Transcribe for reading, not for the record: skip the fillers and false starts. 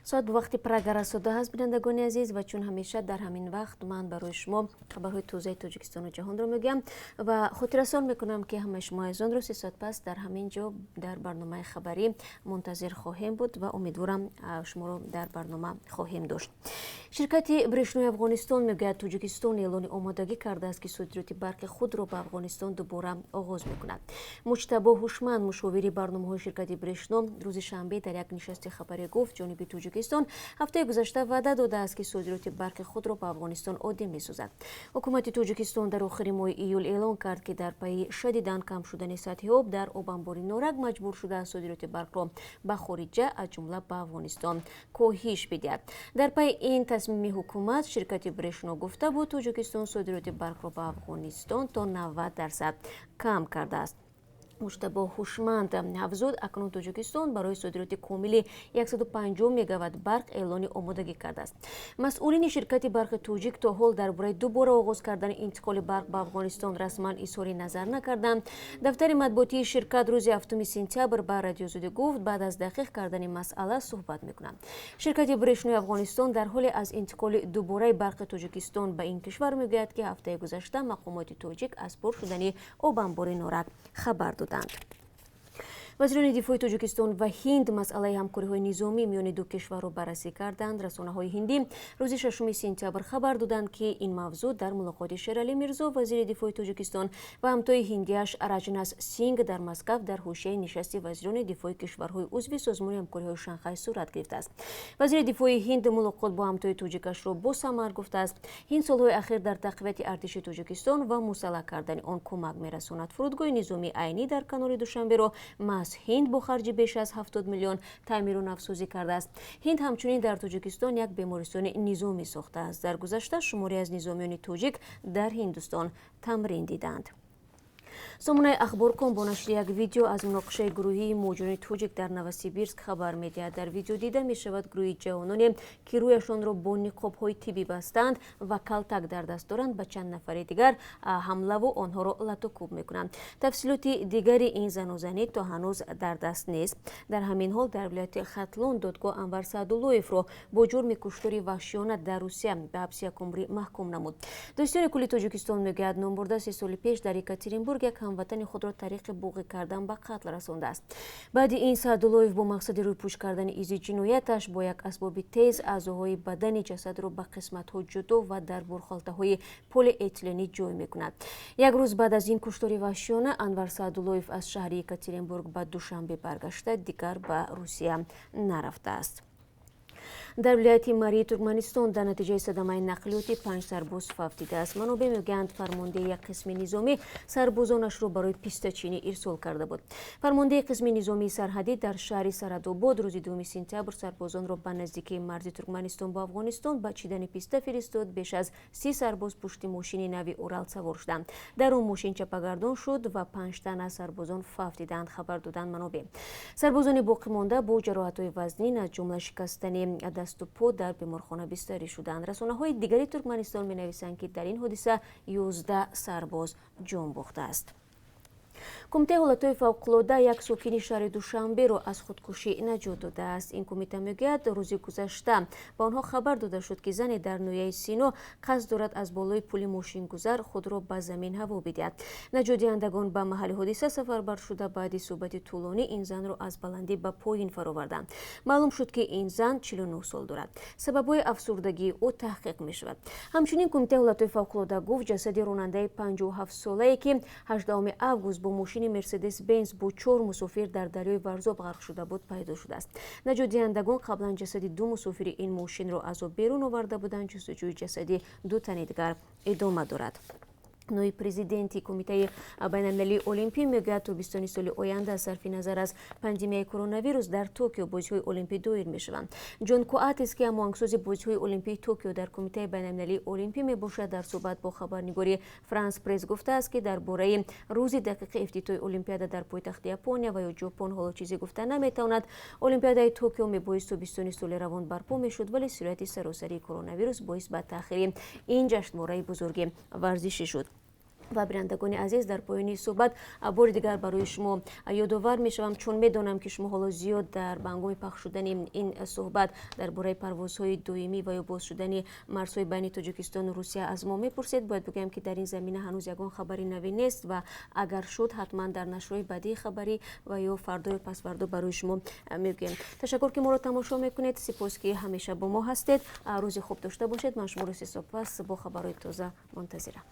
Соат бо вақти Прага расода ҳаст, бинандагони азиз, ва чун ҳамеша дар ҳамин вақт ман барои шумо хабарҳои тозаи Тоҷикистону ҷаҳонро мегӯям ва хотиррасон мекунам, ки ҳамаи шумо азизонро 3 соат пас дар ҳамин ҷо дар барномаи хабарӣ мунтазир хоҳем буд ва умедворам, шуморо дар барнома хоҳем дошт. Ширкати Брешнои Афғонистон мегӯяд, Тоҷикистон эълони омодагӣ кардааст, ки содироти барқи худро ба Афғонистон дубора оғоз мекунад. Муҷтабо Ҳушманд, мушовири барномаҳои ширкати Брешно, рӯзи шанбе дар як нишасти хабарӣ гуфт, ҷониби Тоҷикистон ҳафтаи гузашта ваъда додааст, ки содироти барқи худро ба Афғонистон оддӣ месозад. Ҳукумати Тоҷикистон дар охири моҳи июл эълон кард, ки дар пайи шадидан кам шудани сатҳи об дар обанбори Норак маҷбур шудааст содироти барқро ба хориҷа, аз ҷумла ба Афғонистон, коҳиш бидиҳад. Дар пайи ин тасмими ҳукумат, ширкати Брешно гуфта буд, Тоҷикистон содироти барқро ба Афғонистон то 90% кам кардааст. Муҷтабо Ҳушманд афзуд, акнун Тоҷикистон барои содироти комили 150 мегаватт барқ эълони омодагӣ кардааст. Масъулини ширкати барқи тоҷик то ҳол дар бораи дубора оғоз кардани интиқоли барқ ба Афғонистон расман изҳори назар накарданд. Дафтари матбуотии ширкат рӯзи 7 сентябр ба Радиоозодӣ гуфт, баъд аз дақиқ кардани масъала суҳбат мекунанд. Ширкати Брешнои Афғонистон дар ҳоле аз интиқоли дубораи барқи Тоҷикистон ба ин кишвар мегӯяд, ки ҳафтаи гузашта мақомоти тоҷик аз пур шудани обанбори Норак хабар доданд. Вазирони дифои Тоҷикистон ва Ҳинд масъалаи ҳамкориҳои низомӣ миёни ду кишварро баррасӣ карданд. Расонаҳои ҳиндӣ рӯзи 6 сентябр хабар доданд, ки ин мавзӯъ дар мулоқоти Шералӣ Мирзо, вазири дифои Тоҷикистон, ва ҳамтои ҳиндиаш Раҷнас Синг дар Москав дар ҳошияи нишасти вазирони дифои кишварҳои узви Созмони ҳамкориҳои Шанхай сурат гирифтааст. Вазири дифои Ҳинд мулоқот бо ҳамтои тоҷикашро босамар гуфтааст. Ҳинд солҳои ахир дар тақвияти артиши Тоҷикистон ва мусаллаҳ кардани он кӯмак мерасонад. Фурудгоҳи низомии Айнӣ дар канори Душанберо маҳз Ҳинд бо харҷи беш аз 70 миллион таъмиру навсозӣ кардааст. Ҳинд ҳамчунин дар Тоҷикистон як бемористони низомӣ сохтааст. Дар гузашта шуморе аз низомиёни тоҷик дар Ҳиндустон тамрин диданд. Сомонаи Ахборком бо нашри як видео аз муноқишаи гурӯҳии муҳоҷирони тоҷик дар Новосибирск хабар медиҳад. Дар видео дида мешавад, гурӯҳи ҷавононе, ки рӯяшонро бо ниқобҳои тиббӣ бастаанд ва калтак дар даст доранд, ба чанд нафари дигар ҳамлаву онҳоро латукӯб мекунанд. Тафсилоти дигари ин занозанӣ то ҳанӯз дар даст нест. Дар ҳамин ҳол, дар вилояти Хатлон додгоҳ Анвар Саъдуллоевро бо ҷурми куштори ваҳшиёна дар Русия ба ҳабси якумрӣ маҳкум намуд. Додситони кулли Тоҷикистон мегӯяд, номбурда 3 соли пеш дар Екатеринбург як ҳамватани худро тариқи буғӣ кардан ба қатл расондааст. Баъди ин Саъдуллоев бо мақсади рӯйпӯш кардани изи ҷинояташ бо як асбоби тез аъзоҳои бадани ҷасадро ба қисматҳо ҷудо ва дар бурхалтаҳои полиэтиленӣ ҷой мекунад. Як рӯз баъд аз ин куштори ваҳшиёна Анвар Саъдуллоев аз шаҳри Екатеринбург ба Душанбе баргашта, дигар ба Русия нарафтааст. Дар вилояти Марии Туркманистон дар натиҷаи садамаи нақлиётӣ панҷ сарбоз фавтидааст. Манобеъ мегӯянд, фармондеҳи як қисми низомӣ сарбозонашро барои пистачинӣ ирсол карда буд. Фармондеҳи қисми низомии сарҳадӣ дар шаҳри Сарадобод рӯзи 2 сентябр сарбозонро ба наздикии марзи Туркманистон бо Афғонистон ба чидани писта фиристод. Беш аз 30 сарбоз пушти мошини нави Урал савор шуданд. Дар он мошин чапагардон шуд ва панҷ тан аз сарбозон фавтиданд, хабар доданд манобеъ. Сарбозони боқимонда бо ҷароҳатҳои вазнин, аз ҷумла шикастани дасту по, дар беморхона бистарӣ шуданд. Расонаҳои дигари Туркманистон менависанд, ки дар ин ҳодиса 11 сарбоз ҷон бохтааст. Кумитаи ҳолатҳои фавқулода як сокини шаҳри Душанберо аз худкушӣ наҷот додааст. Ин кумита мегӯяд, рӯзи гузашта ба онҳо хабар дода шуд, ки зане дар ноҳияи Сино қасд дорад аз болои пули мошингузар худро ба замин ҳаво бидиҳад. Наҷотдиҳандагон ба маҳалли ҳодиса сафарбар шуда, баъди суҳбати тӯлонӣ ин занро аз баландӣ ба поин фароварданд. Маълум шуд, ки ин зан 49 сол дорад. Сабабҳои афсурдагии ӯ таҳқиқ мешавад. Ҳамчунин Кумитаи ҳолатҳои фавқулода гуфт, ҷасади ронандаи 57-солае, ки 18 август бо мошини Мерседес Бенз бо чор мусофир дар дарёи Варзоб ғарқ шуда буд, пайдо шудааст. Наҷотдиҳандагон қаблан ҷасади ду мусофири ин мошинро аз об берун оварда буданд. Ҷустуҷӯи ҷасади ду тани дигар идома дорад. Ноиби президенти Кумитаи байналмилалии олимпӣ мегӯяд, тобистони соли оянда, сарфи назар аз пандемияи коронавирус, дар Токио бозиҳои олимпӣ доир мешаванд. Ҷон Коатис, ки ҳамоҳангсози бозиҳои олимпии Токио дар Кумитаи байналмилалии олимпӣ мебошад, дар суҳбат бо хабарнигори Франс Пресс гуфтааст, ки дар бораи рӯзи дақиқи ифтитоҳи олимпиада дар пойтахти Япония ва ё Ҷопон ҳоло чизе гуфта наметавонад. Олимпиадаи Токио мебоист тобистони соли равон барпо мешуд, вале сирояти саросарии коронавирус боис ба таъхири ин ҷашнвораи бузурги варзишӣ шуд. Ва, бинандагони азиз, дар поёни суҳбат бори дигар барои шумо ёдовар мешавам, чун медонам, ки шумо ҳоло зиёд дар ба ҳангоми пахш шудани ин суҳбат дар бораи парвозҳои доимӣ ва ё боз шудани марзҳои байни Тоҷикистону Русия аз мо мепурсед. Бояд бигӯям, ки дар ин замина ҳанӯз ягон хабари навӣ нест ва агар шуд, ҳатман дар нашрҳои баъдии хабарӣ ва ё фардо ё пасфардо барои шумо мегӯем. Ташаккур, ки моро тамошо мекунед. Сипос, ки ҳамеша бо мо ҳастед. Рӯзи хуб дошта бошед. Ман шуморо 3 соат пас бо хабарҳои тоза мунтазирам.